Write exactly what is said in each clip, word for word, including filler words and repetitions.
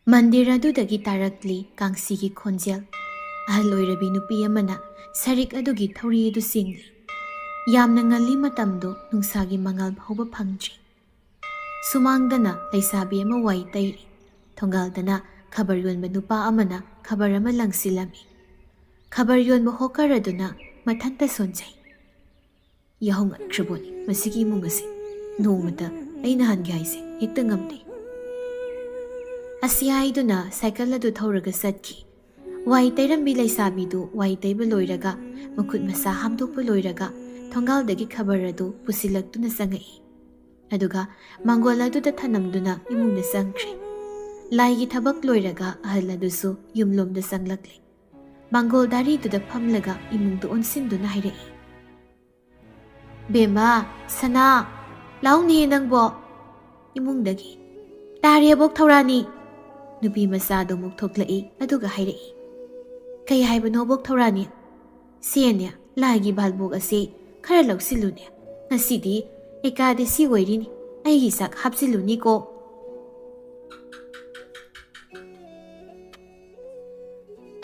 ꯃꯟꯗꯤꯔ ꯑꯗꯨꯗꯒꯤ ꯇꯥꯔꯛꯂꯤ ꯀꯥꯡꯁꯤꯒꯤ ꯈꯣꯟꯖꯦꯜ꯫ ꯑꯍꯜ ꯑꯣꯏꯔꯕꯤ ꯅꯨꯄꯤ ꯑꯃꯅ ꯁꯔꯤꯛ ꯑꯗꯨꯒꯤ ꯊꯧꯔꯤ ꯑꯗꯨ ꯆꯤꯡꯂꯤ꯫ ꯌꯥꯝꯅ ꯉꯜꯂꯤ, ꯃꯇꯝꯗꯨ ꯅꯨꯡꯁꯥꯒꯤ ꯃꯉꯥꯜ ꯐꯥꯎꯕ ꯐꯪꯗ꯭ꯔꯤ꯫ ꯁꯨꯃꯥꯡꯗꯅ ꯂꯩꯁꯥꯕꯤ ꯑꯃ ꯋꯥꯏ ꯇꯩꯔꯤ꯫ ꯊꯣꯡꯒꯥꯜꯗꯅ ꯈꯕꯔ ꯌꯣꯟꯕ ꯅꯨꯄꯥ ꯑꯃꯅ ꯈꯕꯔ ꯑꯃ ꯂꯪꯁꯤꯜꯂꯝꯃꯤ꯫ ꯈꯕꯔ ꯌꯣꯟꯕ ꯍꯣꯀꯔ ꯑꯗꯨꯅ ꯃꯊꯟꯇ ꯁꯣꯟꯖꯩ꯫ "ꯌꯥꯍꯧꯉꯟꯈ꯭ꯔꯕꯣꯅꯤ ꯃꯁꯤꯒꯤ ꯏꯃꯨꯡ ꯑꯁꯤ꯫ ꯅꯣꯡꯃꯇ ꯑꯩꯅ ꯍꯟꯒꯦ ꯍꯥꯏꯁꯦ ꯍꯦꯛꯇ ꯉꯝꯗꯦ"꯫ ꯑꯁꯤ ꯍꯥꯏꯗꯨꯅ ꯁꯥꯏꯀꯜ ꯑꯗꯨ ꯊꯧꯔꯒ ꯆꯠꯈꯤ꯫ ꯋꯥꯏ ꯇꯩꯔꯝꯕꯤ ꯂꯩꯁꯥꯕꯤꯗꯨ ꯋꯥꯏ ꯇꯩꯕ ꯂꯣꯏꯔꯒ, ꯃꯈꯨꯠ ꯃꯁꯥ ꯍꯥꯝꯗꯣꯛꯄ ꯂꯣꯏꯔꯒ, ꯊꯣꯡꯒꯥꯜꯗꯒꯤ ꯈꯕꯔ ꯑꯗꯨ ꯄꯨꯁꯤꯜꯂꯛꯇꯨꯅ ꯆꯪꯉꯛꯏ꯫ ꯑꯗꯨꯒ ꯃꯥꯡꯒꯣꯜ ꯑꯗꯨꯗ ꯊꯅꯝꯗꯨꯅ ꯏꯃꯨꯡꯗ ꯆꯪꯈ꯭ꯔꯦ꯫ ꯂꯥꯏꯒꯤ ꯊꯕꯛ ꯂꯣꯏꯔꯒ ꯑꯍꯜ ꯑꯗꯨꯁꯨ ꯌꯨꯝꯂꯣꯝꯗ ꯆꯪꯂꯛꯂꯦ꯫ ꯃꯥꯡꯒꯣꯜ ꯗꯥꯔꯤꯗꯨꯗ ꯐꯝꯂꯒ ꯏꯃꯨꯡꯗ ꯑꯣꯟꯁꯤꯟꯗꯨꯅ ꯍꯥꯏꯔꯛꯏ, "ꯕꯦꯝꯃ, ꯁꯅꯥ, ꯂꯥꯎꯅꯦ ꯅꯪꯕꯣ"꯫ ꯏꯃꯨꯡꯗꯒꯤ, "ꯇꯥꯔꯦ ꯑꯕꯣꯛ ꯊꯧꯔꯥꯅꯤ"꯫ ꯅꯨꯄꯤ ꯃꯆꯥꯗꯨ ꯑꯃꯨꯛ ꯊꯣꯛꯂꯛꯏ, ꯑꯗꯨꯒ ꯍꯥꯏꯔꯛꯏ, "ꯀꯩ ꯍꯥꯏꯕꯅꯣ ꯑꯕꯣꯛ ꯊꯧꯔꯥꯅꯤ?" "ꯁꯦꯅꯦ, ꯂꯥꯏꯒꯤ ꯕꯥꯜꯕꯣꯛ ꯑꯁꯦ ꯈꯔ ꯂꯧꯁꯤꯜꯂꯨꯅꯦ꯫ ꯉꯁꯤꯗꯤ ꯑꯦꯀꯥꯗꯁꯤ ꯑꯣꯏꯔꯤꯅꯤ, ꯑꯩꯒꯤ ꯆꯥꯛ ꯍꯥꯞꯆꯤꯜꯂꯨꯅꯤꯀꯣ"꯫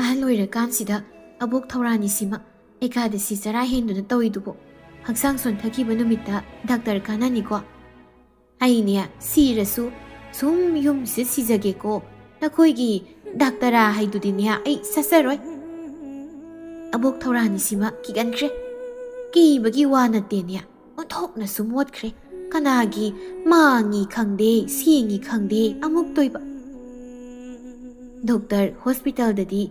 ꯑꯍꯜ ꯑꯣꯏꯔꯀꯥꯟꯁꯤꯗ ꯑꯕꯣꯛ ꯊꯧꯔꯥꯅꯤꯁꯤꯃ ꯑꯦꯀꯥꯗꯁꯤ ꯆꯔꯥ ꯍꯦꯟꯗꯨꯅ ꯇꯧꯏꯗꯨꯕꯨ, ꯍꯛꯆꯥꯡ ꯁꯣꯟꯊꯈꯤꯕ ꯅꯨꯃꯤꯠꯇ ꯗꯥꯛꯇꯔ ꯀꯥꯟꯅꯅꯤꯀꯣ꯫ "ꯑꯩꯅꯦ ꯁꯤꯔꯁꯨ ꯁꯨꯝ ꯌꯨꯝꯁꯤꯗ ꯁꯤꯖꯒꯦꯀꯣ, ꯅꯈꯣꯏꯒꯤ ꯗꯥꯛꯇꯔꯥ ꯍꯥꯏꯗꯨꯗꯤꯅꯦ ꯑꯩ ꯆꯠꯆꯔꯣꯏ"꯫ ꯑꯕꯣꯛ ꯊꯧꯔꯥꯅꯤꯁꯤꯃ ꯀꯤꯒꯟꯈ꯭ꯔꯦ꯫ ꯀꯤꯕꯒꯤ ꯋꯥ ꯅꯠꯇꯦꯅꯦ, ꯑꯣꯟꯊꯣꯛꯅꯁꯨ ꯃꯣꯠꯈ꯭ꯔꯦ꯫ ꯀꯅꯥꯒꯤ ꯃꯥꯡꯉꯤ ꯈꯪꯗꯦ, ꯁꯦꯡꯉꯤ ꯈꯪꯗꯦ, ꯑꯃꯨꯛ ꯇꯣꯏꯕ꯫ ꯗꯣꯛꯇꯔ, ꯍꯣꯁꯄꯤꯇꯥꯜꯗꯗꯤ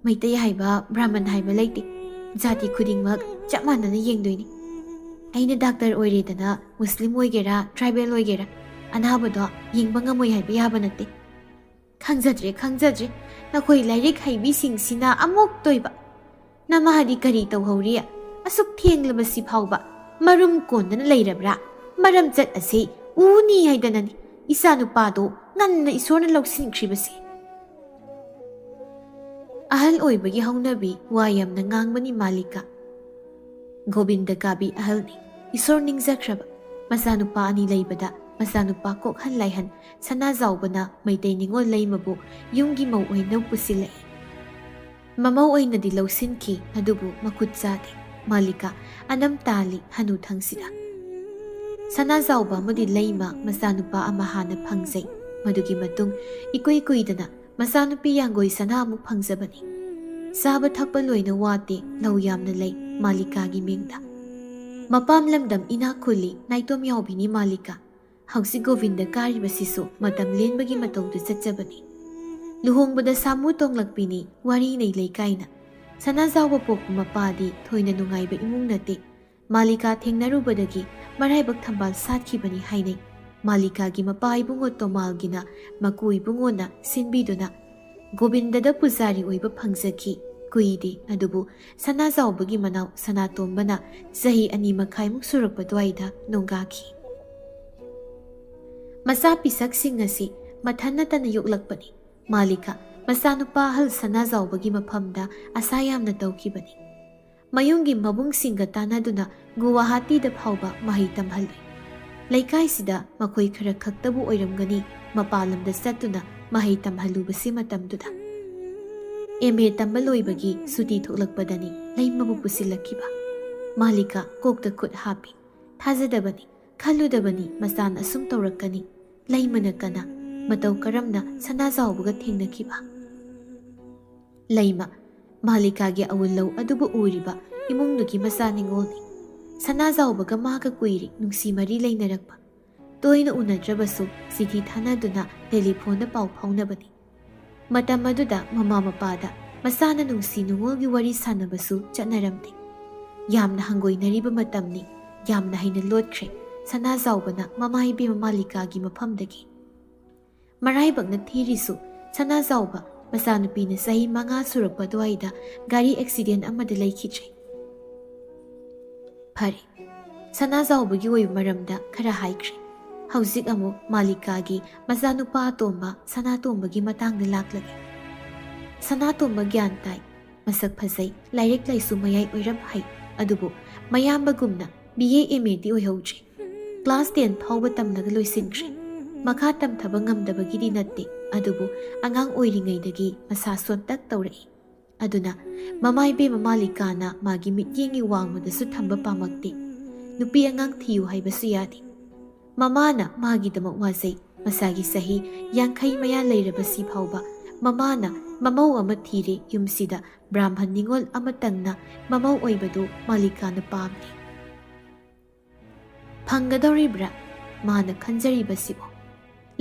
ꯃꯩꯇꯩ ꯍꯥꯏꯕ, ꯕ꯭ꯔꯥꯍꯃꯟ ꯍꯥꯏꯕ ꯂꯩꯇꯦ꯫ ꯖꯥꯇꯤ ꯈꯨꯗꯤꯡꯃꯛ ꯆꯞ ꯃꯥꯟꯅꯅ ꯌꯦꯡꯗꯣꯏꯅꯤ꯫ ꯑꯩꯅ ꯗꯥꯛꯇꯔ ꯑꯣꯏꯔꯦꯗꯅ ꯃꯨꯁꯂꯤꯝ ꯑꯣꯏꯒꯦꯔꯥ, ꯇ꯭ꯔꯥꯏꯕꯦꯜ ꯑꯣꯏꯒꯦꯔꯥ, ꯑꯅꯥꯕꯗꯣ ꯌꯦꯡꯕ ꯉꯝꯃꯣꯏ ꯍꯥꯏꯕ ꯌꯥꯕ ꯅꯠꯇꯦ꯫ "ꯈꯪꯖꯗ꯭ꯔꯦ, ꯈꯪꯖꯗ꯭ꯔꯦ, ꯅꯈꯣꯏ ꯂꯥꯏꯔꯤꯛ ꯍꯩꯕꯤꯁꯤꯡꯁꯤꯅ ꯑꯃꯨꯛ ꯇꯣꯏꯕ꯫ ꯅꯃꯥꯗꯤ ꯀꯔꯤ ꯇꯧꯍꯧꯔꯤ? ꯑꯁꯨꯛ ꯊꯦꯡꯂꯕꯁꯤ ꯐꯥꯎꯕ ꯃꯔꯨꯝ ꯀꯣꯟꯗꯅ ꯂꯩꯔꯕ꯭ꯔꯥ? ꯃꯔꯝ ꯆꯠ ꯑꯁꯤ ꯎꯅꯤ ꯍꯥꯏꯗꯅꯅꯤ ꯏꯆꯥꯅꯨꯄꯥꯗꯣ ꯉꯟꯅ ꯏꯁꯣꯔꯅ ꯂꯧꯁꯤꯟꯈ꯭ꯔꯤꯕꯁꯤ"꯫ ꯑꯍꯜ ꯑꯣꯏꯕꯒꯤ ꯍꯧꯅꯕꯤ ꯋꯥ ꯌꯥꯝꯅ ꯉꯥꯡꯕꯅꯤ ꯃꯥꯂꯤꯀꯥ꯫ ꯒꯣꯕꯤꯟꯗ ꯀꯥꯕꯤ ꯑꯍꯜꯅꯤ꯫ ꯏꯁꯣꯔ ꯅꯤꯡꯖꯈ꯭ꯔꯕ ꯃꯆꯥꯅꯨꯄꯥ ꯑꯅꯤ ꯂꯩꯕꯗ ꯃꯆꯥꯅꯨꯄꯥ ꯀꯣꯛꯍꯟ ꯂꯥꯏꯍꯟ ꯁꯅꯥꯖꯥꯎꯕꯅ ꯃꯩꯇꯩ ꯅꯤꯉꯣꯜ ꯂꯩꯃꯕꯨ ꯌꯨꯝꯒꯤ ꯃꯧ ꯑꯣꯏꯅ ꯄꯨꯁꯤꯜꯂꯛꯏ꯫ ꯃꯃꯧ ꯑꯣꯏꯅꯗꯤ ꯂꯧꯁꯤꯟꯈꯤ, ꯑꯗꯨꯕꯨ ꯃꯈꯨꯠ ꯆꯥꯗꯦ꯫ ꯃꯥꯂꯤꯀꯥ ꯑꯅꯝ ꯇꯥꯜꯂꯤ ꯍꯅꯨꯊꯪꯁꯤꯗ꯫ ꯁꯅꯥꯖꯥꯎꯕ ꯑꯃꯗꯤ ꯂꯩꯃ ꯃꯆꯥꯅꯨꯄꯥ ꯑꯃ ꯍꯥꯟꯅ ꯐꯪꯖꯩ꯫ ꯃꯗꯨꯒꯤ ꯃꯇꯨꯡ ꯏꯀꯨꯏ ꯀꯨꯏꯗꯅ ꯃꯆꯥꯅꯨꯄꯤ ꯌꯥꯡꯒꯣꯏ ꯁꯅꯥ ꯑꯃꯨꯛ ꯐꯪꯖꯕꯅꯤ꯫ ꯆꯥꯕ ꯊꯛꯄ ꯂꯣꯏꯅ ꯋꯥꯠꯇꯦ, ꯂꯧ ꯌꯥꯝꯅ ꯂꯩ ꯃꯥꯂꯤꯀꯥꯒꯤ ꯃꯤꯡꯗ꯫ ꯃꯄꯥꯝ ꯂꯝꯗꯝ ꯏꯅꯥꯛ ꯈꯨꯜꯂꯤ, ꯅꯥꯏꯇꯣꯝ ꯌꯥꯎꯕꯤꯅꯤ ꯃꯥꯂꯤꯀꯥ꯫ ꯍꯧꯖꯤꯛ ꯒꯣꯕꯤꯟꯗ ꯀꯥꯔꯤꯕꯁꯤꯁꯨ ꯃꯇꯝ ꯂꯦꯟꯕꯒꯤ ꯃꯇꯧꯗ ꯆꯠꯆꯕꯅꯤ꯫ ꯂꯨꯍꯣꯡꯕꯗ ꯁꯥꯃꯨ ꯇꯣꯡꯂꯛꯄꯤꯅꯤ, ꯋꯥꯔꯤ ꯅꯩ ꯂꯩꯀꯥꯏꯅ꯫ ꯁꯅꯥꯖꯥꯎꯕ ꯄꯣꯛꯄ ꯃꯄꯥꯗꯤ ꯊꯣꯏꯅ ꯅꯨꯡꯉꯥꯏꯕ ꯏꯃꯨꯡ ꯅꯠꯇꯦ꯫ ꯃꯥꯂꯤꯀꯥ ꯊꯦꯡꯅꯔꯨꯕꯗꯒꯤ ꯃꯔꯥꯏꯕꯛ ꯊꯝꯕꯥꯜ ꯁꯥꯠꯈꯤꯕꯅꯤ ꯍꯥꯏꯅꯩ꯫ ꯃꯥꯂꯤꯀꯥꯒꯤ ꯃꯄꯥ ꯏꯕꯨꯡꯉꯣ ꯇꯣꯃꯥꯜꯒꯤꯅ ꯃꯀꯨ ꯏꯕꯨꯡꯉꯣꯅ ꯁꯤꯟꯕꯤꯗꯨꯅ ꯒꯣꯕꯤꯟꯗꯗ ꯄꯨꯖꯥꯔꯤ ꯑꯣꯏꯕ ꯐꯪꯖꯈꯤ꯫ ꯀꯨꯏꯗꯦ ꯑꯗꯨꯕꯨ ꯁꯅꯥꯖꯥꯎꯕꯒꯤ ꯃꯅꯥꯎ ꯁꯅꯥꯇꯣꯝꯕꯅ ꯆꯍꯤ ꯑꯅꯤ ꯃꯈꯥꯏꯃꯨꯛ ꯁꯨꯔꯛꯄ ꯑꯗꯨꯋꯥꯏꯗ ꯅꯣꯡꯒꯥꯈꯤ꯫ ꯃꯆꯥ ꯄꯤꯁꯛꯁꯤꯡ ꯑꯁꯤ ꯃꯊꯟ ꯅꯠꯇꯅ ꯌꯣꯛꯂꯛꯄꯅꯤ꯫ ꯃꯥꯂꯤꯀꯥ ꯃꯆꯥꯅꯨꯄꯥ ꯑꯍꯜ ꯁꯅꯥꯖꯥꯎꯕꯒꯤ ꯃꯐꯝꯗ ꯑꯁꯥ ꯌꯥꯝꯅ ꯇꯧꯈꯤꯕꯅꯤ꯫ ꯃꯌꯨꯝꯒꯤ ꯃꯕꯨꯡꯁꯤꯡꯒ ꯇꯥꯟꯅꯗꯨꯅ ꯒꯨꯋꯥꯍꯥꯇꯤꯗ ꯐꯥꯎꯕ ꯃꯍꯩ ꯇꯝꯍꯜꯂꯤ꯫ ꯂꯩꯀꯥꯏꯁꯤꯗ ꯃꯈꯣꯏ ꯈꯔ ꯈꯛꯇꯕꯨ ꯑꯣꯏꯔꯝꯒꯅꯤ ꯃꯄꯥꯟ ꯂꯝꯗ ꯆꯠꯇꯨꯅ ꯃꯍꯩ ꯇꯝꯍꯜꯂꯨꯕꯁꯤ꯫ ꯃꯇꯝꯗꯨꯗ ꯑꯦꯝ ꯑꯦ ꯇꯝꯕ ꯂꯣꯏꯕꯒꯤ ꯁꯨꯇꯤ ꯊꯣꯛꯂꯛꯄꯗꯅꯤ ꯂꯩꯃꯕꯨ ꯄꯨꯁꯤꯜꯂꯛꯈꯤꯕ꯫ ꯃꯥꯂꯤꯀꯥ ꯀꯣꯛꯇ ꯈꯨꯠ ꯍꯥꯞꯄꯤ꯫ ꯊꯥꯖꯗꯕꯅꯤ, ꯈꯜꯂꯨꯗꯕꯅꯤ ꯃꯆꯥꯅ ꯑꯁꯨꯝ ꯇꯧꯔꯛꯀꯅꯤ꯫ ꯂꯩꯃꯅ ꯀꯅꯥ? ꯃꯇꯧ ꯀꯔꯝꯅ ꯁꯅꯥꯖꯥꯎꯕꯒ ꯊꯦꯡꯅꯈꯤꯕ? ꯂꯩꯃ, ꯃꯥꯂꯤꯀꯥꯒꯤ ꯑꯋꯨꯜꯂꯧ ꯑꯗꯨꯕꯨ ꯎꯔꯤꯕ ꯏꯃꯨꯡꯗꯨꯒꯤ ꯃꯆꯥ ꯅꯤꯉꯣꯜꯅꯤ꯫ ꯁꯅꯥꯖꯥꯎꯕꯒ ꯃꯥꯒ ꯀꯨꯏꯔꯦ ꯅꯨꯡꯁꯤ ꯃꯔꯤ ꯂꯩꯅꯔꯛꯄ꯫ ꯇꯣꯏꯅ ꯎꯅꯗ꯭ꯔꯕꯁꯨ ꯆꯤꯊꯤ ꯊꯥꯅꯗꯨꯅ ꯇꯦꯂꯤꯐꯣꯟꯗ ꯄꯥꯎ ꯐꯥꯎꯅꯕꯅꯤ꯫ ꯃꯇꯝ ꯑꯗꯨꯗ ꯃꯃꯥ ꯃꯄꯥꯗ ꯃꯆꯥꯅ ꯅꯨꯡꯁꯤ ꯅꯨꯡꯉꯣꯜꯒꯤ ꯋꯥꯔꯤ ꯁꯥꯟꯅꯕꯁꯨ ꯆꯠꯅꯔꯝꯗꯦ꯫ ꯌꯥꯝꯅ ꯍꯪꯒꯣꯏꯅꯔꯤꯕ ꯃꯇꯝꯅꯤ, ꯌꯥꯝꯅ ꯍꯩꯅ ꯂꯣꯠꯈ꯭ꯔꯦ ꯁꯅꯥꯖꯥꯎꯕꯅ ꯃꯃꯥ ꯏꯕꯦꯝꯃ ꯃꯥꯂꯤꯀꯥꯒꯤ ꯃꯐꯝꯗꯒꯤ꯫ ꯃꯔꯥꯏꯕꯛꯅ ꯊꯤꯔꯤꯁꯨ ꯁꯅꯥꯖꯥꯎꯕ ꯃꯆꯥꯅꯨꯄꯤꯅ ꯆꯍꯤ ꯃꯉꯥ ꯁꯨꯔꯛꯄ ꯑꯗꯨꯋꯥꯏꯗ ꯒꯥꯔꯤ ꯑꯦꯛꯁꯤꯗꯦꯟ ꯑꯃꯗ ꯂꯩꯈꯤꯗ꯭ꯔꯦ꯫ ꯐꯔꯦ, ꯁꯅꯥꯖꯥꯎꯕꯒꯤ ꯑꯣꯏꯕ ꯃꯔꯝꯗ ꯈꯔ ꯍꯥꯏꯈ꯭ꯔꯦ꯫ ꯍꯧꯖꯤꯛ ꯑꯃꯨꯛ ꯃꯥꯂꯤꯀꯥꯒꯤ ꯃꯆꯥꯅꯨꯄꯥ ꯑꯇꯣꯝꯕ ꯁꯅꯥꯇꯣꯝꯕꯒꯤ ꯃꯇꯥꯡꯗ ꯂꯥꯛꯂꯒꯦ꯫ ꯁꯅꯥꯇꯣꯝꯕ ꯒ꯭ꯌꯥꯟ ꯇꯥꯏ, ꯃꯁꯛ ꯐꯖꯩ, ꯂꯥꯏꯔꯤꯛ ꯂꯥꯏꯁꯨ ꯃꯌꯥꯏ ꯑꯣꯏꯔꯞ ꯍꯩ, ꯑꯗꯨꯕꯨ ꯃꯌꯥꯝꯕꯒꯨꯝꯅ ꯕꯤ ꯑꯦ ꯑꯦꯝ ꯑꯦꯗꯤ ꯑꯣꯏꯍꯧꯗ꯭ꯔꯤ꯫ ꯀ꯭ꯂꯥꯁ ꯇꯦꯟ ꯐꯥꯎꯕ ꯇꯝꯂꯒ ꯂꯣꯏꯁꯤꯟꯈ꯭ꯔꯦ꯫ ꯃꯈꯥ ꯇꯝꯊꯕ ꯉꯝꯗꯕꯒꯤꯗꯤ ꯅꯠꯇꯦ, ꯑꯗꯨꯕꯨ ꯑꯉꯥꯡ ꯑꯣꯏꯔꯤꯉꯩꯗꯒꯤ ꯃꯁꯥ ꯁꯣꯟꯇꯛ ꯇꯧꯔꯛꯏ꯫ ꯑꯗꯨꯅ ꯃꯃꯥ ꯏꯕꯦꯝꯃ ꯃꯥꯂꯤꯀꯥꯅ ꯃꯥꯒꯤ ꯃꯤꯠꯌꯦꯡꯒꯤ ꯋꯥꯡꯃꯗꯁꯨ ꯊꯝꯕ ꯄꯥꯝꯃꯛꯇꯦ꯫ ꯅꯨꯄꯤ ꯑꯉꯥꯡ ꯊꯤꯌꯨ ꯍꯥꯏꯕꯁꯨ ꯌꯥꯗꯦ꯫ ꯃꯃꯥꯅ ꯃꯥꯒꯤꯗꯃꯛ ꯋꯥꯖꯩ꯫ ꯃꯁꯥꯒꯤ ꯆꯍꯤ ꯌꯥꯡꯈꯩ ꯃꯌꯥ ꯂꯩꯔꯕꯁꯤ ꯐꯥꯎꯕ ꯃꯃꯥꯅ ꯃꯃꯧ ꯑꯃ ꯊꯤꯔꯦ, ꯌꯨꯝꯁꯤꯗ ꯕ꯭ꯔꯥꯍꯃꯟ ꯅꯤꯉꯣꯜ ꯑꯃꯇꯪꯅ ꯃꯃꯧ ꯑꯣꯏꯕꯗꯨ ꯃꯥꯂꯤꯀꯥꯅ ꯄꯥꯝꯂꯤ꯫ ꯐꯪꯒꯗꯧꯔꯤꯕ꯭ꯔꯥ ꯃꯥꯅ ꯈꯟꯖꯔꯤꯕꯁꯤꯕꯨ?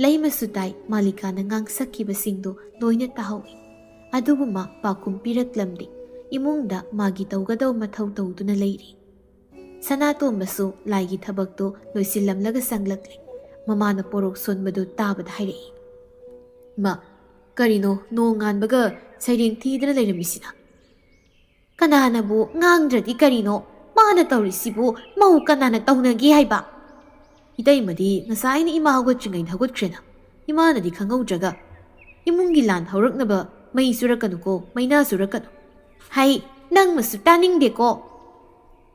ꯂꯩꯃꯁꯨ ꯇꯥꯏ, ꯃꯥꯂꯤꯀꯥꯅ ꯉꯥꯡꯁꯛꯈꯤꯕꯁꯤꯡꯗꯨ ꯂꯣꯏꯅ ꯇꯥꯍꯧꯏ꯫ ꯑꯗꯨꯕꯨ ꯃꯥ ꯄꯥꯎꯈꯨꯝ ꯄꯤꯔꯛꯂꯝꯗꯦ꯫ ꯏꯃꯨꯡꯗ ꯃꯥꯒꯤ ꯇꯧꯒꯗꯧ ꯃꯊꯧ ꯇꯧꯗꯨꯅ ꯂꯩꯔꯤ꯫ ꯁꯅꯥꯇꯣꯝꯕꯁꯨ ꯂꯥꯏꯒꯤ ꯊꯕꯛꯇꯨ ꯂꯣꯏꯁꯤꯜꯂꯝꯂꯒ ꯆꯪꯂꯛꯂꯦ꯫ ꯃꯃꯥꯅ ꯄꯣꯔꯣꯛ ꯁꯣꯟꯕꯗꯨ ꯇꯥꯕꯗ ꯍꯥꯏꯔꯛꯏ, "ꯏꯃꯥ, ꯀꯔꯤꯅꯣ ꯅꯣꯡ ꯉꯥꯟꯕꯒ ꯁꯩꯔꯦꯡ ꯊꯤꯗꯅ ꯂꯩꯔꯝꯃꯤꯁꯤꯅ?" "ꯀꯅꯥꯅꯕꯨ ꯉꯥꯡꯗ꯭ꯔꯗꯤ ꯀꯔꯤꯅꯣ? ꯃꯥꯅ ꯇꯧꯔꯤꯁꯤꯕꯨ ꯃꯧ ꯀꯅꯥꯅ ꯇꯧꯅꯒꯦ ꯍꯥꯏꯕ?" "ꯏꯇꯩꯃꯗꯤ ꯉꯁꯥꯏꯅ ꯏꯃꯥ ꯍꯧꯒꯠꯇ꯭ꯔꯤꯉꯩꯗ ꯍꯧꯒꯠꯈ꯭ꯔꯦꯅ, ꯏꯃꯥꯅꯗꯤ ꯈꯪꯍꯧꯗ꯭ꯔꯒ꯫ ꯏꯃꯨꯡꯒꯤ ꯂꯥꯟ ꯍꯧꯔꯛꯅꯕ ꯃꯩ ꯆꯨꯔꯛꯀꯅꯨꯀꯣ, ꯃꯩꯅꯥ ꯆꯨꯔꯛꯀꯅꯨ꯫" "ꯍꯩ, ꯅꯪꯅꯁꯨ ꯇꯥꯅꯤꯡꯗꯦꯀꯣ!"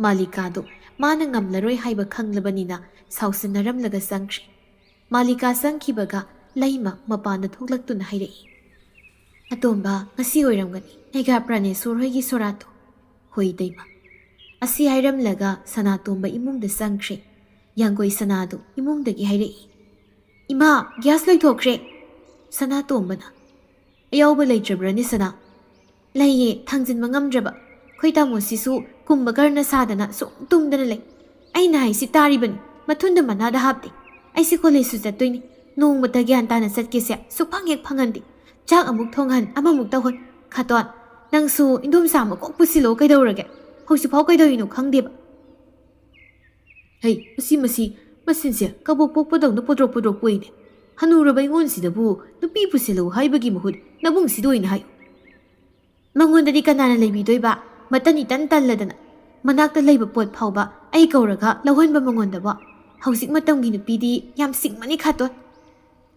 ꯃꯥꯂꯤꯀꯥꯗꯨ ꯃꯥꯅ ꯉꯝꯂꯔꯣꯏ ꯍꯥꯏꯕ ꯈꯪꯂꯕꯅꯤꯅ ꯁꯥꯎꯁꯤꯟꯅꯔꯝꯂꯒ ꯆꯪꯈ꯭ꯔꯦ꯫ ꯃꯥꯂꯤꯀꯥ ꯆꯪꯈꯤꯕꯒ ꯂꯩꯃ ꯃꯄꯥꯟꯗ ꯊꯣꯛꯂꯛꯇꯨꯅ ꯍꯥꯏꯔꯛꯏ, "ꯑꯇꯣꯝꯕ, ꯉꯁꯤ ꯑꯣꯏꯔꯝꯒꯅꯤ ꯅꯦꯒꯥ ꯄ꯭ꯔꯥꯅꯦꯁꯣꯔ ꯍꯣꯏꯒꯤ ꯁꯣꯔꯥꯠꯇꯣ?" "ꯍꯣꯏ, ꯏꯇꯩꯃ꯫" ꯑꯁꯤ ꯍꯥꯏꯔꯝꯂꯒ ꯁꯅꯥꯇꯣꯝꯕ ꯏꯃꯨꯡꯗ ꯆꯪꯈ꯭ꯔꯦ꯫ ꯌꯥꯡꯒꯣꯏ ꯁꯅꯥꯗꯨ ꯏꯃꯨꯡꯗꯒꯤ ꯍꯥꯏꯔꯛꯏ, "ꯏꯃꯥ, ꯒ꯭ꯌꯥꯁ ꯂꯣꯏꯊꯣꯛꯈ꯭ꯔꯦ!" ꯁꯅꯥꯇꯣꯝꯕꯅ, "ꯑꯌꯥꯎꯕ ꯂꯩꯇ꯭ꯔꯕ꯭ꯔꯅꯦ, ꯁꯅꯥ?" "ꯂꯩꯌꯦ, ꯊꯥꯡꯖꯤꯟꯕ ꯉꯝꯗ꯭ꯔꯕ꯫ ꯑꯩꯈꯣꯏ ꯇꯥꯃꯣꯁꯤꯁꯨ ꯀꯨꯝꯕ ꯀꯔꯅ ꯁꯥꯗꯅ ꯁꯨꯝ ꯇꯨꯝꯗꯅ ꯂꯩ꯫ ꯑꯩꯅ ꯍꯥꯏꯁꯤ ꯇꯥꯔꯤꯕꯅꯤ, ꯃꯊꯨꯟꯗ ꯃꯅꯥꯗ ꯍꯥꯞꯇꯦ꯫ ꯑꯩꯁꯦ ꯀꯣꯂꯦꯖꯁꯨ ꯆꯠꯇꯣꯏꯅꯤ꯫ ꯅꯣꯡꯃꯇ ꯒ꯭ꯌꯥꯟ ꯇꯥꯅ ꯆꯠꯀꯦꯁꯦ ꯁꯨꯛꯐꯪ ꯍꯦꯛ ꯐꯪꯍꯟꯗꯦ꯫ ꯆꯥꯛ ꯑꯃꯨꯛ ꯊꯣꯡꯍꯟ, ꯑꯃꯃꯨꯛ ꯇꯧꯍꯟ꯫ ꯈꯥꯇꯣꯟ, ꯅꯪꯁꯨ ꯏꯟꯗꯣꯝꯆꯥ ꯑꯃ ꯀꯣꯛ ꯄꯨꯁꯤꯜꯂꯣ ꯀꯩꯗꯧꯔꯒꯦ? ꯍꯧꯖꯤꯛꯐꯥꯎ ꯀꯩꯗꯧꯔꯤꯅꯣ ꯈꯪꯗꯦꯕ꯫" "ꯍꯩ, ꯃꯁꯤ, ꯃꯁꯤ, ꯃꯆꯤꯟꯁꯦ ꯀꯕꯣꯛ ꯄꯣꯛꯄꯗꯧꯅ ꯄꯣꯗ꯭ꯔꯣꯛ ꯄꯣꯗ꯭ꯔꯣꯛ ꯄꯣꯛꯏꯅꯦ꯫ ꯍꯅꯨꯔꯕ ꯑꯩꯉꯣꯟꯁꯤꯗꯕꯨ ꯅꯨꯄꯤ ꯄꯨꯁꯤꯜꯂꯨ ꯍꯥꯏꯕꯒꯤ ꯃꯍꯨꯠ ꯅꯕꯨꯡꯁꯤꯗ ꯑꯣꯏꯅ ꯍꯥꯏꯌꯨ꯫" "ꯃꯉꯣꯟꯗꯗꯤ ꯀꯅꯥꯅ ꯂꯩꯕꯤꯗꯣꯏꯕ? ꯃꯇꯟ ꯏꯇꯟ ꯇꯜꯂꯗꯅ꯫ ꯃꯅꯥꯛꯇ ꯂꯩꯕ ꯄꯣꯠ ꯐꯥꯎꯕ ꯑꯩ ꯀꯧꯔꯒ ꯂꯧꯍꯟꯕ ꯃꯉꯣꯟꯗꯕꯣ꯫ ꯍꯧꯖꯤꯛ ꯃꯇꯝꯒꯤ ꯅꯨꯄꯤꯗꯤ ꯌꯥꯝ ꯁꯤꯡꯕꯅꯤ ꯈꯥꯇꯣꯟ꯫"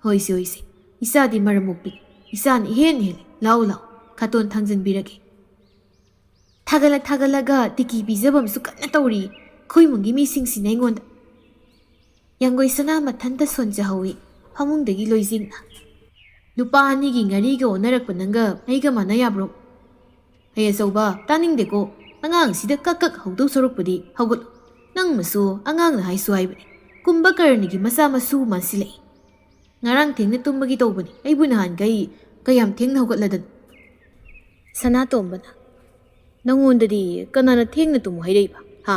"ꯍꯣꯏꯁꯦ, ꯍꯣꯏꯁꯦ, ꯏꯆꯥꯗꯤ ꯃꯔꯝ ꯃꯣꯛꯄꯤ꯫ ꯏꯆꯥꯅ ꯏꯍꯦꯟ ꯍꯦꯜꯂꯤ꯫ ꯂꯥꯛꯑꯣ, ꯂꯥꯛꯑꯣ, ꯈꯥꯇꯣꯟ ꯊꯥꯡꯖꯟꯕꯤꯔꯒꯦ꯫" ꯊꯥꯒꯠꯂ ꯊꯥꯒꯠꯂꯒ ꯇꯤꯀꯤ ꯄꯤꯖꯕ ꯑꯃꯁꯨ ꯀꯟꯅ ꯇꯧꯔꯤ꯫ ꯑꯩꯈꯣꯏ ꯏꯃꯨꯡꯒꯤ ꯃꯤꯁꯤꯡꯁꯤꯅ ꯑꯩꯉꯣꯟꯗ꯫ ꯌꯥꯡꯒꯣꯏ ꯁꯅꯥ ꯃꯊꯟꯇ ꯁꯣꯟꯖꯍꯧꯏ ꯐꯃꯨꯡꯗꯒꯤ ꯂꯣꯏꯖꯤꯡꯅ꯫ "ꯂꯨꯄꯥ ꯑꯅꯤꯒꯤ ꯉꯥꯔꯤꯒ ꯑꯣꯟꯅꯔꯛꯄ ꯅꯪꯒ ꯑꯩꯒ ꯃꯥꯟꯅ ꯌꯥꯕ꯭ꯔꯣ?" "ꯑꯩ ꯑꯆꯧꯕ, ꯇꯥꯅꯤꯡꯗꯦꯀꯣ꯫ ꯑꯉꯥꯡꯁꯤꯗ ꯀꯛ ꯀꯛ ꯍꯧꯗꯧ ꯁꯔꯨꯛꯄꯨꯗꯤ ꯍꯧꯒꯠꯂꯨ꯫ ꯅꯪꯃꯁꯨ ꯑꯉꯥꯡꯅ ꯍꯥꯏꯁꯨ ꯍꯥꯏꯕꯅꯤ꯫ ꯀꯨꯝꯚꯀꯔꯅꯤꯒꯤ ꯃꯆꯥ ꯃꯁꯨ ꯃꯥꯟꯁꯤꯜꯂꯛꯏ꯫ ꯉꯔꯥꯡ ꯊꯦꯡꯅ ꯇꯨꯝꯕꯒꯤ ꯇꯧꯕꯅꯤ꯫ ꯑꯩꯕꯨ ꯅꯍꯥꯟꯈꯩ ꯀꯌꯥꯝ ꯊꯦꯡꯅ ꯍꯧꯒꯠꯂꯗꯅ?" ꯁꯅꯥꯇꯣꯝꯕꯅ, "ꯅꯪꯉꯣꯟꯗꯗꯤ ꯀꯅꯥꯅ ꯊꯦꯡꯅ ꯇꯨꯝꯃꯨ ꯍꯥꯏꯔꯛꯏꯕ? ꯍꯥ?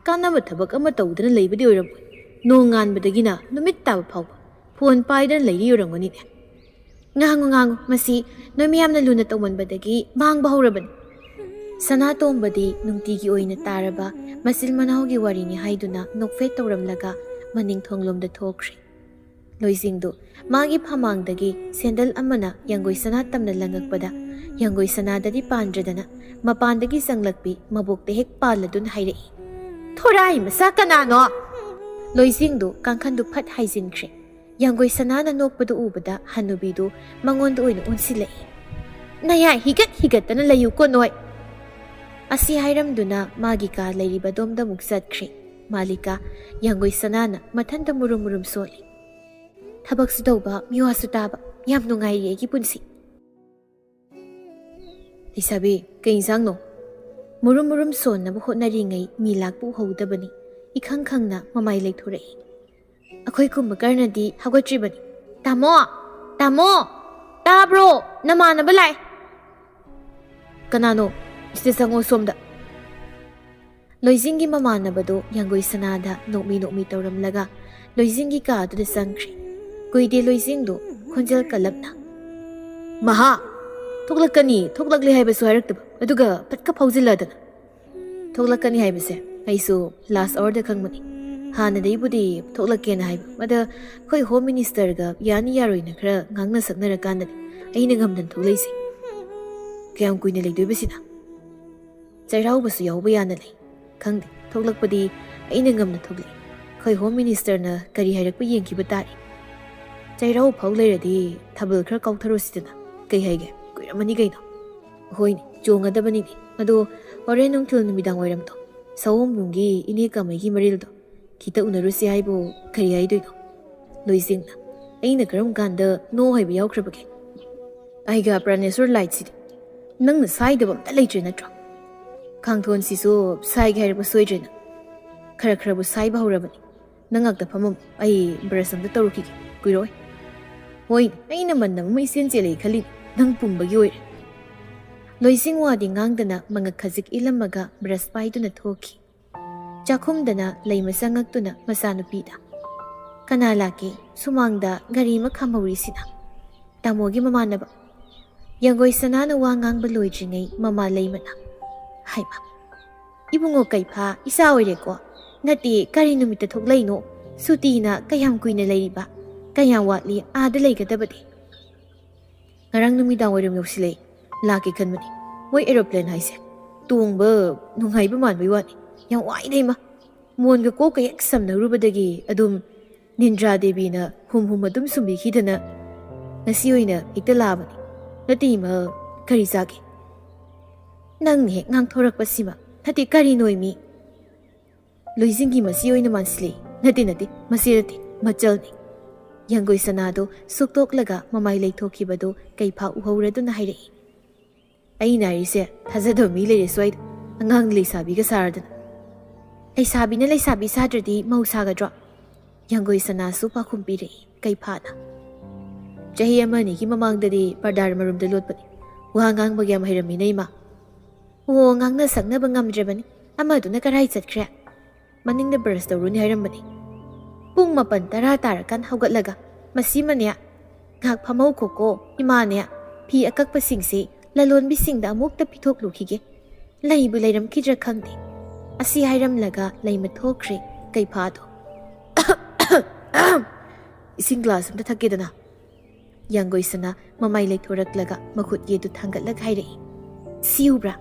ꯀꯥꯟꯅꯕ ꯊꯕꯛ ꯑꯃ ꯇꯧꯗꯅ ꯂꯩꯕꯗꯤ ꯑꯣꯏꯔꯝꯃꯣꯏ꯫ ꯅꯣꯡ ꯉꯥꯟꯕꯗꯒꯤꯅ ꯅꯨꯃꯤꯠ ꯇꯥꯕ ꯐꯥꯎꯕ ꯐꯣꯟ ꯄꯥꯏꯗꯅ ꯂꯩꯔꯤ ꯑꯣꯏꯔꯝꯒꯅꯤꯅꯦ꯫ ꯉꯥꯡꯉꯨ, ꯉꯥꯡꯉꯨ, ꯃꯁꯤ ꯅꯣꯏ ꯃꯌꯥꯝꯅ ꯂꯨꯅ ꯇꯧꯃꯟꯕꯗꯒꯤ ꯃꯥꯡꯕ ꯍꯧꯔꯕꯅꯤ꯫" ꯁꯅꯥꯇꯣꯝꯕꯗꯤ ꯅꯨꯡꯇꯤꯒꯤ ꯑꯣꯏꯅ ꯇꯥꯔꯕ ꯃꯆꯤꯜ ꯃꯅꯥꯎꯒꯤ ꯋꯥꯔꯤꯅꯤ ꯍꯥꯏꯗꯨꯅ ꯅꯣꯛꯐꯦꯠ ꯇꯧꯔꯝꯂꯒ ꯃꯅꯤꯡ ꯊꯣꯡꯂꯣꯝꯗ ꯊꯣꯛꯈ꯭ꯔꯦ꯫ ꯂꯣꯏꯖꯤꯡꯗꯨ ꯃꯥꯒꯤ ꯐꯃꯥꯡꯗꯒꯤ ꯁꯦꯟꯗꯜ ꯑꯃꯅ ꯌꯥꯡꯒꯣꯏ ꯁꯅꯥ ꯇꯝꯅ ꯂꯪꯉꯛꯄꯗ, ꯌꯥꯡꯒꯣꯏ ꯁꯅꯥꯗꯗꯤ ꯄꯥꯟꯗ꯭ꯔꯗꯅ ꯃꯄꯥꯟꯗꯒꯤ ꯆꯪꯂꯛꯄꯤ ꯃꯕꯣꯛꯇ ꯍꯦꯛ ꯄꯥꯜꯂꯗꯨꯅ ꯍꯥꯏꯔꯛꯏ, "ꯊꯣꯔꯥꯏ ꯃꯆꯥ ꯀꯅꯥꯅꯣ?" ꯂꯣꯏꯖꯤꯡꯗꯨ ꯀꯥꯡꯈꯟꯗꯨ ꯐꯠ ꯍꯥꯏꯖꯤꯟꯈ꯭ꯔꯦ꯫ ꯌꯥꯡꯒꯣꯏ ꯁꯅꯥꯅ ꯅꯣꯛꯄꯗꯨ ꯎꯕꯗ ꯍꯅꯨꯕꯤꯗꯨ ꯃꯉꯣꯟꯗ ꯑꯣꯏꯅ ꯑꯣꯟꯁꯤꯜꯂꯛꯏ꯫ "ꯅꯌꯥ ꯍꯤꯒꯠ ꯍꯤꯒꯠꯇꯅ ꯂꯩꯌꯨꯀꯣ ꯅꯣꯏ!" ꯑꯁꯤ ꯍꯥꯏꯔꯝꯗꯨꯅ ꯃꯥꯒꯤ ꯀꯥ ꯂꯩꯔꯤꯕ ꯑꯗꯣꯝꯗ ꯑꯃꯨꯛ ꯆꯠꯈ꯭ꯔꯦ꯫ ꯃꯥꯂꯤꯀꯥ, ꯌꯥꯡꯒꯣꯏ ꯁꯅꯥꯅ ꯃꯊꯟꯇ ꯃꯨꯔꯨꯝ ꯃꯨꯔꯨꯝ ꯁꯣꯜꯂꯤ꯫ "ꯊꯕꯛꯁꯨ ꯇꯧꯕ, ꯃꯤꯋꯥꯁꯨ ꯇꯥꯕ, ꯌꯥꯝ ꯅꯨꯡꯉꯥꯏꯔꯤ ꯑꯩꯒꯤ ꯄꯨꯟꯁꯤ꯫" "ꯂꯩꯁꯥꯕꯤ, ꯀꯩ ꯏꯟꯁꯥꯡꯅꯣ?" ꯃꯨꯔꯨꯝ ꯃꯨꯔꯨꯝ ꯁꯣꯟꯅꯕ ꯍꯣꯠꯅꯔꯤꯉꯩ ꯃꯤ ꯂꯥꯛꯄ ꯎꯍꯧꯗꯕꯅꯤ꯫ ꯏꯈꯪ ꯈꯪꯅ ꯃꯃꯥꯏ ꯂꯩꯊꯣꯔꯛꯏ꯫ ꯑꯩꯈꯣꯏ ꯀꯨꯝꯚꯀꯔꯅꯗꯤ ꯍꯧꯒꯠꯇ꯭ꯔꯤꯕꯅꯤ꯫ "ꯇꯥꯃꯣ! ꯇꯥꯃꯣ! ꯇꯥꯕ꯭ꯔꯣ? ꯅꯃꯥꯟꯅꯕ ꯂꯥꯛꯑꯦ!" "ꯀꯅꯥꯅꯣ? ꯁꯤꯗ ꯆꯪꯉꯣ ꯁꯣꯝꯗ꯫" ꯂꯣꯏꯖꯤꯡꯒꯤ ꯃꯃꯥꯟꯅꯕꯗꯨ ꯌꯥꯡꯒꯣꯏ ꯁꯅꯥꯗ ꯅꯣꯛꯃꯤ ꯅꯣꯛꯃꯤ ꯇꯧꯔꯝꯂꯒ ꯂꯣꯏꯖꯤꯡꯒꯤ ꯀꯥꯗꯨꯗ ꯆꯪꯈ꯭ꯔꯦ꯫ ꯀꯨꯏꯗꯦ ꯂꯣꯏꯖꯤꯡꯗꯨ ꯈꯣꯟꯖꯦꯜ ꯀꯜꯂꯞꯅ, "ꯃꯍꯥ! ꯊꯣꯛꯂꯛꯀꯅꯤ, ꯊꯣꯛꯂꯛꯂꯦ ꯍꯥꯏꯕꯁꯨ ꯍꯥꯏꯔꯛꯇꯕ, ꯑꯗꯨꯒ ꯐꯠꯀ ꯐꯥꯎꯖꯤꯜꯂꯗꯅ!" "ꯊꯣꯛꯂꯛꯀꯅꯤ ꯍꯥꯏꯕꯁꯦ ꯑꯩꯁꯨ ꯂꯥꯁ ꯑꯋꯥꯔꯗ ꯈꯪꯕꯅꯤ꯫ ꯍꯥꯟꯅꯗꯩꯕꯨꯗꯤ ꯊꯣꯛꯂꯛꯀꯦꯅ ꯍꯥꯏꯕ, ꯑꯗ ꯑꯩꯈꯣꯏ ꯍꯣꯝ ꯃꯤꯅꯤꯁꯇꯔꯒ ꯌꯥꯅꯤ ꯌꯥꯔꯣꯏꯅ ꯈꯔ ꯉꯥꯡꯅ ꯁꯛꯅꯔꯀꯥꯟꯗꯅꯤ ꯑꯩꯅ ꯉꯝꯗꯅ ꯊꯣꯛꯂꯛꯏꯁꯦ꯫ ꯀꯌꯥꯝ ꯀꯨꯏꯅ ꯂꯩꯗꯣꯏꯕ ꯁꯤꯅ? ꯆꯩꯔꯥꯎꯕꯁꯨ ꯌꯥꯎꯕ ꯌꯥꯅ ꯂꯩ꯫ ꯈꯪꯗꯦ, ꯊꯣꯛꯂꯛꯄꯗꯤ ꯑꯩꯅ ꯉꯝꯅ ꯊꯣꯛꯂꯛꯏ꯫ ꯑꯩꯈꯣꯏ ꯍꯣꯝ ꯃꯤꯅꯤꯁꯇꯔꯅ ꯀꯔꯤ ꯍꯥꯏꯔꯛꯄ ꯌꯦꯡꯈꯤꯕ ꯇꯥꯔꯦ꯫ ꯆꯩꯔꯥꯎ ꯐꯥꯎ ꯂꯩꯔꯗꯤ ꯊꯥꯕꯜ ꯈꯔ ꯀꯥꯎꯊꯔꯨꯁꯤꯗꯅ꯫ ꯀꯩ ꯍꯥꯏꯒꯦ? ꯀꯨꯏꯔꯝꯃꯅꯤ ꯀꯩꯅꯣ?" "ꯍꯣꯏꯅꯦ, ꯆꯣꯡꯒꯗꯕꯅꯤꯅꯦ꯫ ꯑꯗꯣ ꯍꯣꯔꯦꯟ ꯅꯨꯡꯊꯤꯜ ꯅꯨꯃꯤꯗꯥꯡ ꯋꯥꯏꯔꯝꯗꯣ ꯁꯑꯣꯝꯕꯨꯡꯒꯤ ꯏꯅꯦ ꯀꯥꯃꯩꯒꯤ ꯃꯔꯤꯜꯗꯣ ꯈꯤꯇ ꯎꯅꯔꯨꯁꯤ ꯍꯥꯏꯕꯨ ꯀꯔꯤ ꯍꯥꯏꯗꯣꯏꯅꯣ? ꯂꯣꯏꯖꯤꯡꯅ, ꯑꯩꯅ ꯀꯔꯝ ꯀꯥꯟꯗ ꯅꯣ ꯍꯥꯏꯕ ꯌꯥꯎꯈ꯭ꯔꯕꯒꯦ? ꯑꯩꯒ ꯄ꯭ꯔꯥꯅꯦꯁꯣꯔ ꯂꯥꯏꯠꯁꯤꯗꯤ ꯅꯪꯅ ꯁꯥꯏꯗꯕ ꯑꯝꯇ ꯂꯩꯇ꯭ꯔꯦ ꯅꯠꯇ꯭ꯔꯣ? ꯈꯥꯡꯊꯣꯟꯁꯤꯁꯨ ꯁꯥꯏꯒꯦ ꯍꯥꯏꯔꯛꯄ ꯁꯣꯏꯗ꯭ꯔꯦꯅ꯫ ꯈꯔ ꯈꯔꯕꯨ ꯁꯥꯏꯕ ꯍꯧꯔꯕꯅꯤ꯫ ꯅꯪ ꯉꯥꯛꯇ ꯐꯝꯃꯝꯃꯨ, ꯑꯩ ꯕ꯭ꯔꯁ ꯑꯝꯇ ꯇꯧꯔꯨꯈꯤꯒꯦ, ꯀꯨꯏꯔꯣꯏ꯫ ꯍꯣꯏ, ꯑꯩꯅ ꯃꯟꯅ ꯑꯃ ꯏꯆꯦꯟ ꯆꯦꯜꯂꯛꯏ ꯈꯜꯂꯤ, ꯅꯪ ꯄꯨꯝꯕꯒꯤ ꯑꯣꯏꯔꯦ꯫ ꯂꯣꯏꯁꯤꯡ ꯋꯥꯗꯤ ꯉꯥꯡꯗꯅ ꯃꯉꯛ ꯈꯖꯤꯛ ꯏꯜꯂꯝꯃꯒ ꯕ꯭ꯔꯁ ꯄꯥꯏꯗꯨꯅ ꯊꯣꯛꯈꯤ꯫ ꯆꯥꯛꯈꯨꯝꯗꯅ ꯂꯩꯃ ꯆꯪꯉꯛꯇꯨꯅ ꯃꯆꯥꯅꯨꯄꯤꯗ, "ꯀꯅꯥ ꯂꯥꯛꯀꯦ? ꯁꯨꯃꯥꯡꯗ ꯒꯥꯔꯤ ꯑꯃ ꯈꯥꯝꯍꯧꯔꯤꯁꯤꯅ?" "ꯇꯥꯃꯣꯒꯤ ꯃꯃꯥꯟꯅꯕ꯫" ꯌꯥꯡꯒꯣꯏ ꯁꯅꯥꯅ ꯋꯥ ꯉꯥꯡꯕ ꯂꯣꯏꯗ꯭ꯔꯤꯉꯩ ꯃꯃꯥ ꯂꯩꯃꯅ, "ꯍꯥꯏꯃ, ꯏꯕꯨꯡꯉꯣ ꯀꯩꯐꯥ, ꯏꯆꯥ ꯑꯣꯏꯔꯦꯀꯣ? ꯅꯠꯇꯦ, ꯀꯔꯤ ꯅꯨꯃꯤꯠꯇ ꯊꯣꯛꯂꯛꯏꯅꯣ? ꯁꯨꯇꯤꯅ ꯀꯌꯥꯝ ꯀꯨꯏꯅ ꯂꯩꯔꯤꯕ? ꯀꯌꯥꯝ ꯋꯥꯠꯂꯤ ꯑꯥꯗ ꯂꯩꯒꯗꯕꯗꯤ?" "ꯉꯔꯥꯡ ꯅꯨꯃꯤꯗꯥꯡ ꯋꯥꯏꯔꯝ ꯌꯧꯁꯤꯜꯂꯛꯏ꯫ ꯂꯥꯛꯀꯦ ꯈꯟꯕꯅꯤ꯫ ꯃꯣꯏ ꯑꯦꯔꯣꯄ꯭ꯂꯦꯟ ꯍꯥꯏꯁꯦ ꯇꯣꯡꯕ ꯅꯨꯡꯉꯥꯏꯕ ꯃꯥꯟꯕꯩ ꯋꯥꯅꯤ꯫ ꯌꯥꯝ ꯋꯥꯏꯗ ꯏꯃꯥ꯫ ꯃꯣꯟꯒ ꯀꯣꯛꯀ ꯍꯦꯛ ꯁꯝꯅꯔꯨꯕꯗꯒꯤ ꯑꯗꯨꯝ ꯅꯤꯟꯗ꯭ꯔꯥ ꯗꯦꯕꯤꯅ ꯍꯨꯝ ꯍꯨꯝ ꯑꯗꯨꯝ ꯁꯨꯝꯕꯤꯈꯤꯗꯅ ꯉꯁꯤ ꯑꯣꯏꯅ ꯍꯦꯛꯇ ꯂꯥꯛꯑꯕꯅꯤ꯫ ꯅꯠꯇꯦ ꯏꯃꯥ, ꯀꯔꯤ ꯆꯥꯒꯦ?" "ꯅꯪꯅ ꯍꯦꯛ ꯉꯥꯡꯊꯣꯔꯛꯄꯁꯤꯃ꯫ ꯅꯠꯇꯦ, ꯀꯔꯤꯅꯣ ꯏꯃꯤ?" ꯂꯣꯏꯖꯤꯡꯒꯤ ꯃꯆꯦ ꯑꯣꯏꯅ ꯃꯥꯟꯁꯤꯜꯂꯛꯏ꯫ "ꯅꯠꯇꯦ, ꯅꯠꯇꯦ, ꯃꯆꯦ ꯅꯠꯇꯦ, ꯃꯆꯜꯅꯤ꯫" ꯌꯥꯡꯒꯣꯏ ꯁꯅꯥꯗꯣ ꯁꯨꯛꯇꯣꯛꯂꯒ ꯃꯃꯥꯏ ꯂꯩꯊꯣꯛꯈꯤꯕꯗꯨ ꯀꯩꯐꯥ ꯎꯍꯧꯔꯗꯨꯅ ꯍꯥꯏꯔꯛꯏ꯫ "ꯑꯩꯅ ꯍꯥꯏꯔꯤꯁꯦ ꯊꯥꯖꯗꯕ ꯃꯤ ꯂꯩꯔꯦ ꯁ꯭ꯋꯥꯏꯗ, ꯑꯉꯥꯡ ꯂꯩꯁꯥꯕꯤꯒ ꯁꯥꯔꯗꯅ꯫" "ꯂꯩꯁꯥꯕꯤꯅ ꯂꯩꯁꯥꯕꯤ ꯁꯥꯗ꯭ꯔꯗꯤ ꯃꯧ ꯁꯥꯒꯗ꯭ꯔꯣ?" ꯌꯥꯡꯒꯣꯏ ꯁꯅꯥꯁꯨ ꯄꯥꯎꯈꯨꯝ ꯄꯤꯔꯛꯏ ꯀꯩꯐꯥꯅ꯫ "ꯆꯍꯤ ꯑꯃ ꯑꯅꯤꯒꯤ ꯃꯃꯥꯡꯗꯗꯤ ꯄꯔꯗꯥꯔ ꯃꯔꯨꯝꯗ ꯂꯣꯠꯄꯅꯤ꯫ ꯋꯥ ꯉꯥꯡꯕꯒ ꯌꯥꯝ ꯍꯩꯔꯝꯃꯤꯅ ꯏꯃꯥ꯫ ꯑꯣ, ꯉꯥꯡꯅ ꯁꯛꯅꯕ ꯉꯝꯗ꯭ꯔꯕꯅꯤ꯫ ꯑꯃꯗꯨꯅ ꯀꯔꯥꯏ ꯆꯠꯈ꯭ꯔꯦ?" "ꯃꯅꯤꯡꯗ ꯕ꯭ꯔꯁ ꯇꯧꯔꯨꯅꯤ ꯍꯥꯏꯔꯝꯕꯅꯤ꯫" "ꯄꯨꯡ ꯃꯥꯄꯟ ꯇꯔꯥ ꯇꯥꯔꯀꯥꯟ ꯍꯧꯒꯠꯂꯒ ꯃꯁꯤꯃꯅꯦ, ꯉꯥꯏꯍꯥꯛ ꯐꯝꯍꯧꯈꯣꯀꯣ ꯏꯃꯥꯅꯦ, ꯐꯤ ꯑꯀꯛꯄꯁꯤꯡꯁꯦ ꯂꯂꯣꯟꯕꯤꯁꯤꯡꯗ ꯑꯃꯨꯛꯇ ꯄꯤꯊꯣꯛꯂꯨꯈꯤꯒꯦ꯫ ꯂꯩꯕꯨ ꯂꯩꯔꯝꯈꯤꯗ꯭ꯔꯥ ꯈꯪꯗꯦ꯫" ꯑꯁꯤ ꯍꯥꯏꯔꯝꯂꯒ ꯂꯩꯃ ꯊꯣꯛꯈ꯭ꯔꯦ ꯀꯩꯐꯥꯗꯣ꯫ "ꯏꯁꯤꯡ ꯒ꯭ꯂꯥꯁ ꯑꯝꯇ ꯊꯛꯀꯦꯗꯅ꯫" ꯌꯥꯡꯒꯣꯏ ꯁꯅꯥ ꯃꯃꯥꯏ ꯂꯩꯊꯣꯔꯛꯂꯒ ꯃꯈꯨꯠ ꯌꯦꯠꯇꯨ ꯊꯥꯡꯒꯠꯂꯒ ꯍꯥꯏꯔꯛꯏ, "ꯁꯤꯎꯕ꯭ꯔꯥ?"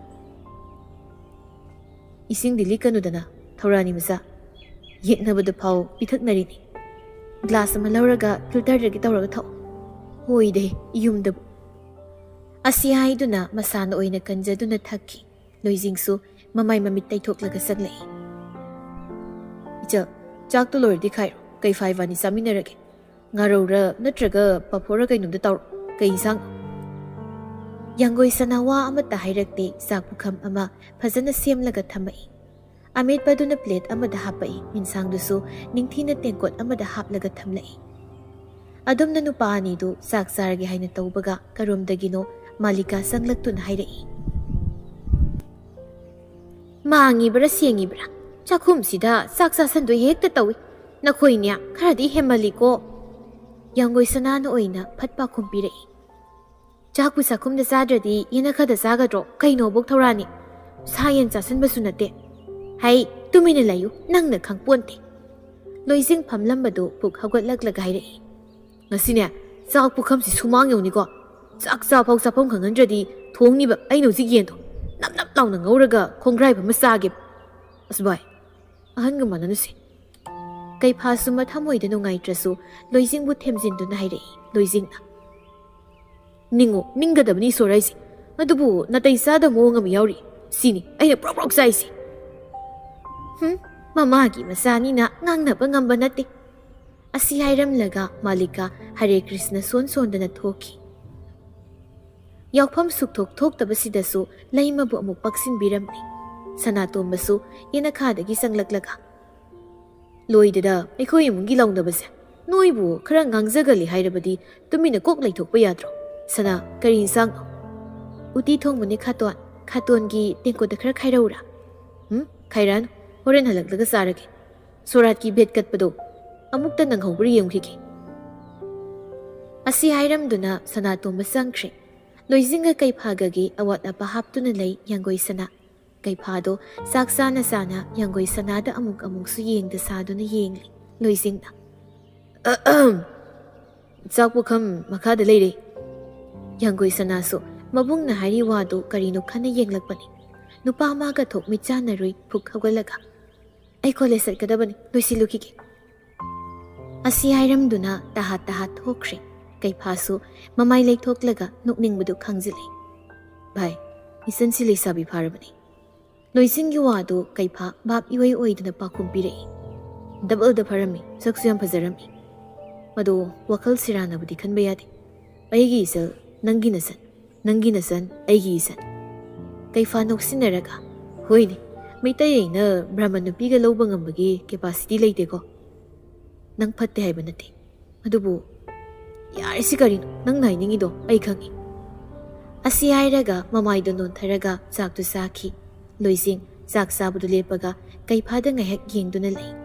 "ꯏꯁꯤꯡꯗꯤ ꯂꯤꯛꯀꯅꯨꯗꯅ, ꯊꯧꯔꯥꯅꯤ ꯃꯆꯥ꯫ ꯌꯦꯠꯅꯕꯗ ꯐꯥꯎ ꯄꯤꯊꯛꯅꯔꯤꯅꯤ꯫ ꯒ꯭ꯂꯥꯁ ꯑꯃ ꯂꯧꯔꯒ ꯐꯤꯜꯇꯔꯗꯒꯤ ꯇꯧꯔꯒ ꯊꯛꯑꯣ꯫" "ꯍꯣꯏꯗꯦ, ꯌꯨꯝꯗꯕꯨ꯫" ꯑꯁꯤ ꯍꯥꯏꯗꯨꯅ ꯃꯁꯥꯅ ꯑꯣꯏꯅ ꯀꯟꯖꯗꯨꯅ ꯊꯛꯈꯤ꯫ ꯂꯣꯏꯖꯤꯡꯁꯨ ꯃꯃꯥꯏ ꯃꯃꯤꯠ ꯇꯩꯊꯣꯛꯂꯒ ꯆꯪꯂꯛꯏ꯫ "ꯏꯆꯜ, ꯆꯥꯛꯇꯣ ꯂꯣꯏꯔꯗꯤ ꯈꯥꯏꯔꯣ, ꯀꯩꯐꯥ ꯏꯕꯥꯅꯤ ꯆꯥꯃꯤꯟꯅꯔꯒꯦ꯫ ꯉꯥꯔꯧꯔ ꯅꯠꯇ꯭ꯔꯒ ꯄꯥꯐꯣꯔꯔ ꯀꯩꯅꯣꯝꯗ ꯇꯧꯔꯣ꯫ ꯀꯩ ꯏꯟꯁꯥꯡ?" ꯌꯥꯡꯒꯣꯏ ꯁꯅꯥ ꯋꯥ ꯑꯃꯠꯇ ꯍꯥꯏꯔꯛꯇꯦ꯫ ꯆꯥꯛ ꯄꯨꯈꯝ ꯑꯃ ꯐꯖꯅ ꯁꯦꯝꯂꯒ ꯊꯝꯃꯛꯏ꯫ ꯑꯃꯦꯠꯄꯗꯨꯅ ꯄ꯭ꯂꯦꯠ ꯑꯃꯗ ꯍꯥꯞꯄꯛꯏ꯫ ꯏꯟꯁꯥꯡꯗꯨꯁꯨ ꯅꯤꯡꯊꯤꯅ ꯇꯦꯡꯀꯣꯠ ꯑꯃꯗ ꯍꯥꯞꯂꯒ ꯊꯝꯂꯛꯏ꯫ ꯑꯗꯨꯝꯅ ꯅꯨꯄꯥ ꯑꯅꯤꯗꯨ ꯆꯥꯛ ꯆꯥꯔꯒꯦ ꯍꯥꯏꯅ ꯇꯧꯕꯒ ꯀꯔꯣꯝꯗꯒꯤꯅꯣ ꯃꯥꯂꯤꯀꯥ ꯆꯪꯂꯛꯇꯨꯅ ꯍꯥꯏꯔꯛꯏ꯫ "ꯃꯥꯡꯉꯤꯕ꯭ꯔꯥ ꯁꯦꯡꯉꯤꯕ꯭ꯔꯥ, ꯆꯥꯛꯈꯨꯝꯁꯤꯗ ꯆꯥꯛ ꯆꯥꯁꯟꯗꯣꯏ ꯍꯦꯛꯇ ꯇꯧꯏ꯫ ꯅꯈꯣꯏꯅꯦ ꯈꯔꯗꯤ ꯍꯦꯟꯃꯜꯂꯤꯀꯣ꯫" ꯌꯥꯡꯒꯣꯏ ꯁꯅꯥꯅ ꯑꯣꯏꯅ ꯐꯠ ꯄꯥꯎꯈꯨꯝ ꯄꯤꯔꯛꯏ꯫ "ꯆꯥꯛꯄꯨ ꯆꯥꯛꯈꯨꯝꯗ ꯆꯥꯗ꯭ꯔꯗꯤ ꯌꯦꯅꯈꯥꯗ ꯆꯥꯒꯗ꯭ꯔꯣ? ꯀꯩꯅꯣ ꯑꯕꯣꯛ ꯊꯧꯔꯥꯅꯤ? ꯁꯥ ꯌꯦꯟ ꯆꯥꯁꯟꯕꯁꯨ ꯅꯠꯇꯦ꯫ ꯍꯩ, ꯇꯨꯃꯤꯟꯅ ꯂꯩꯌꯨ, ꯅꯪꯅ ꯈꯪꯄꯣꯟꯇꯦ꯫" ꯂꯣꯏꯖꯤꯡ ꯐꯝꯂꯝꯕꯗꯨ ꯄꯨꯛ ꯍꯧꯒꯠꯂꯛꯂꯒ ꯍꯥꯏꯔꯛꯏ꯫ "ꯉꯁꯤꯅꯦ, ꯆꯥꯛ ꯄꯨꯈꯝꯁꯤ ꯁꯨꯃꯥꯡ ꯌꯧꯅꯤꯀꯣ꯫ ꯆꯥꯛ ꯆꯥꯐꯥꯎ ꯆꯥꯐꯝ ꯈꯪꯍꯟꯗ꯭ꯔꯗꯤ ꯊꯣꯡꯅꯤꯕ ꯑꯩꯅ ꯍꯧꯖꯤꯛ ꯌꯦꯟꯗꯣ ꯅꯞ ꯅꯞ ꯂꯥꯎꯅ ꯉꯧꯔꯒ ꯈꯣꯡꯒ꯭ꯔꯥꯏꯕ ꯑꯃ ꯆꯥꯒꯦꯕ꯫ ꯑꯁ ꯚꯥꯏ, ꯑꯍꯟꯒ ꯃꯥꯟꯅꯅꯨꯁꯦ꯫" ꯀꯩꯐꯥꯁꯨ ꯃꯊꯃꯣꯏꯗ ꯅꯨꯡꯉꯥꯏꯇ꯭ꯔꯁꯨ ꯂꯣꯏꯖꯤꯡꯕꯨ ꯊꯦꯝꯖꯤꯟꯗꯨꯅ ꯍꯥꯏꯔꯛꯏ꯫ ꯂꯣꯏꯖꯤꯡꯅ, "ꯅꯤꯡꯉꯣ, ꯅꯤꯡꯒꯗꯕꯅꯤ ꯏꯁꯣꯔ ꯍꯥꯏꯁꯦ꯫ ꯑꯗꯨꯕꯨ ꯅꯥꯇꯩ ꯆꯥꯗꯕ ꯃꯑꯣꯡ ꯑꯃ ꯌꯥꯎꯔꯤ꯫ ꯁꯤꯅꯤ ꯑꯩꯅ ꯄ꯭ꯔꯣꯛ ꯄ꯭ꯔꯣꯛ ꯆꯥꯏꯁꯦ꯫" "ꯍꯨꯝ, ꯃꯃꯥꯒꯤ ꯃꯆꯥꯅꯤꯅ ꯉꯥꯡꯅꯕ ꯉꯝꯕ ꯅꯠꯇꯦ꯫" ꯑꯁꯤ ꯍꯥꯏꯔꯝꯂꯒ ꯃꯥꯂꯤꯀꯥ ꯍꯔꯦ ꯀ꯭ꯔꯤꯁꯅ ꯁꯣꯟ ꯁꯣꯟꯗꯅ ꯊꯣꯛꯈꯤ꯫ ꯌꯥꯎꯐꯝ ꯁꯨꯛꯊꯣꯛ ꯊꯣꯛꯇꯕꯁꯤꯗꯁꯨ ꯂꯩꯃꯕꯨ ꯑꯃꯨꯛ ꯄꯛꯁꯤꯟꯕꯤꯔꯝꯃꯤ꯫ ꯁꯅꯥꯇꯣꯝꯕꯁꯨ ꯌꯦꯅꯈꯥꯗꯒꯤ ꯆꯪꯂꯛꯂꯒ, "ꯂꯣꯏꯗꯦꯗ ꯑꯩꯈꯣꯏ ꯏꯃꯨꯡꯒꯤ ꯂꯥꯎꯅꯕꯁꯦ꯫ ꯅꯣꯏꯕꯨ ꯈꯔ ꯉꯥꯡꯖꯒꯜꯂꯤ ꯍꯥꯏꯔꯕꯗꯤ ꯇꯨꯃꯤꯟꯅ ꯀꯣꯛ ꯂꯩꯊꯣꯛꯄ ꯌꯥꯗ꯭ꯔꯣ? ꯁꯅꯥ, ꯀꯔꯤ ꯏꯟꯁꯥꯡꯅꯣ?" "ꯎꯇꯤ ꯊꯣꯡꯕꯅꯦ ꯈꯥꯇꯣꯟ꯫ ꯈꯥꯇꯣꯟꯒꯤ ꯇꯦꯡꯀꯣꯠꯇ ꯈꯔ ꯈꯥꯏꯔꯛꯎꯔꯥ?" "ꯎꯝ, ꯈꯥꯏꯔꯛꯑꯅꯨ꯫ ꯍꯣꯔꯦꯟ ꯍꯜꯂꯛꯂꯒ ꯆꯥꯔꯒꯦ꯫ ꯁꯣꯔꯥꯠꯀꯤ ꯚꯦꯠ ꯀꯠꯄꯗꯣ ꯑꯃꯨꯛꯇ ꯅꯪꯍꯧꯕ꯭ꯔꯥ ꯌꯦꯡꯈꯤꯒꯦ꯫" ꯑꯁꯤ ꯍꯥꯏꯔꯝꯗꯨꯅ ꯁꯅꯥꯇꯣꯝꯕ ꯆꯪꯈ꯭ꯔꯦ꯫ ꯂꯣꯏꯖꯤꯡꯒ ꯀꯩꯐꯥꯒꯒꯤ ꯑꯋꯥꯠ ꯑꯄꯥ ꯍꯥꯞꯇꯨꯅ ꯂꯩ ꯌꯥꯡꯒꯣꯏ ꯁꯅꯥ꯫ ꯀꯩꯐꯥꯗꯣ ꯆꯥꯛ ꯆꯥꯅ ꯆꯥꯅ ꯌꯥꯡꯒꯣꯏ ꯁꯅꯥꯗ ꯑꯃꯨꯛ ꯑꯃꯨꯛꯁꯨ ꯌꯦꯡꯗ ꯁꯥꯗꯨꯅ ꯌꯦꯡꯂꯤ꯫ ꯂꯣꯏꯖꯤꯡꯅ, "ꯑꯍꯝ, ꯆꯥꯛ ꯄꯨꯈꯝ ꯃꯈꯥꯗ ꯂꯩꯔꯦ꯫" ꯌꯥꯡꯒꯣꯏ ꯁꯅꯥꯁꯨ ꯃꯕꯨꯡꯅ ꯍꯥꯏꯔꯤ ꯋꯥꯗꯨ ꯀꯔꯤꯅꯣ ꯈꯟꯅ ꯌꯦꯡꯂꯛꯄꯅꯤ꯫ ꯅꯨꯄꯥ ꯃꯥꯒ ꯊꯣꯛ ꯃꯤꯠ ꯆꯥꯟꯅꯔꯨꯏ ꯐꯨꯛ ꯍꯧꯒꯠꯂꯒ, "ꯑꯩ ꯀꯣꯂꯦꯖ ꯆꯠꯀꯗꯕꯅꯤ, ꯂꯣꯏꯁꯤꯜꯂꯨꯈꯤꯒꯦ꯫" ꯑꯁꯤ ꯍꯥꯏꯔꯝꯗꯨꯅ ꯇꯍꯥꯠ ꯇꯍꯥꯠ ꯊꯣꯛꯈ꯭ꯔꯦ꯫ ꯀꯩꯐꯥꯁꯨ ꯃꯃꯥꯏ ꯂꯩꯊꯣꯛꯂꯒ ꯅꯣꯛꯅꯤꯡꯕꯗꯨ ꯈꯪꯖꯤꯜꯂꯤ꯫ "ꯚꯥꯏ, ꯏꯆꯟꯁꯤ ꯂꯩꯁꯥꯕꯤ ꯐꯥꯔꯕꯅꯤ꯫ ꯂꯣꯏꯁꯤꯡꯒꯤ ꯋꯥꯗꯨ ꯀꯩꯐꯥ ꯚꯥꯞ ꯏꯋꯩ ꯑꯣꯏꯗꯅ ꯄꯥꯎꯈꯨꯝ ꯄꯤꯔꯛꯏ꯫ ꯗꯕꯜꯗ ꯐꯔꯝꯃꯤ, ꯁꯛꯁꯨ ꯌꯥꯝ ꯐꯖꯔꯝꯃꯤ꯫ ꯃꯗꯣ ꯋꯥꯈꯜ ꯁꯤꯔꯥꯟꯅꯕꯗꯤ ꯈꯟꯕ ꯌꯥꯗꯦ꯫ ꯑꯩꯒꯤ ꯏꯆꯜ, ꯅꯪꯒꯤ ꯅꯆꯟ, ꯅꯪꯒꯤ ꯅꯆꯟ, ꯑꯩꯒꯤ ꯏꯆꯟ꯫ ꯀꯩꯐꯥ ꯅꯣꯛꯁꯤꯟꯅꯔꯒ, "ꯍꯣꯏꯅꯦ, ꯃꯩꯇꯩ ꯑꯩꯅ ꯕ꯭ꯔꯥꯍꯃꯟ ꯅꯨꯄꯤꯒ ꯂꯧꯕ ꯉꯝꯕꯒꯤ capacity ꯂꯩꯇꯦꯀꯣ꯫ ꯅꯪ ꯐꯠꯇꯦ ꯍꯥꯏꯕ ꯅꯠꯇꯦ꯫ ꯑꯗꯨꯕꯨ ꯌꯥꯔꯦꯁꯤ ꯀꯔꯤꯅꯣ ꯅꯪꯅ ꯍꯥꯏꯅꯤꯡꯉꯤꯗꯣ? ꯑꯩ ꯈꯪꯉꯤ꯫" ꯑꯁꯤ ꯍꯥꯏꯔꯒ ꯃꯃꯥꯏꯗꯣ ꯅꯣꯟꯊꯔꯒ ꯆꯥꯛꯇꯨ ꯆꯥꯈꯤ꯫ ꯂꯣꯏꯁꯤꯡ ꯆꯥꯛ ꯆꯥꯕꯗꯨ ꯂꯦꯞꯄꯒ ꯀꯩꯐꯥꯗ ꯉꯥꯏꯍꯥꯛ ꯌꯦꯡꯗꯨꯅ ꯂꯩ꯫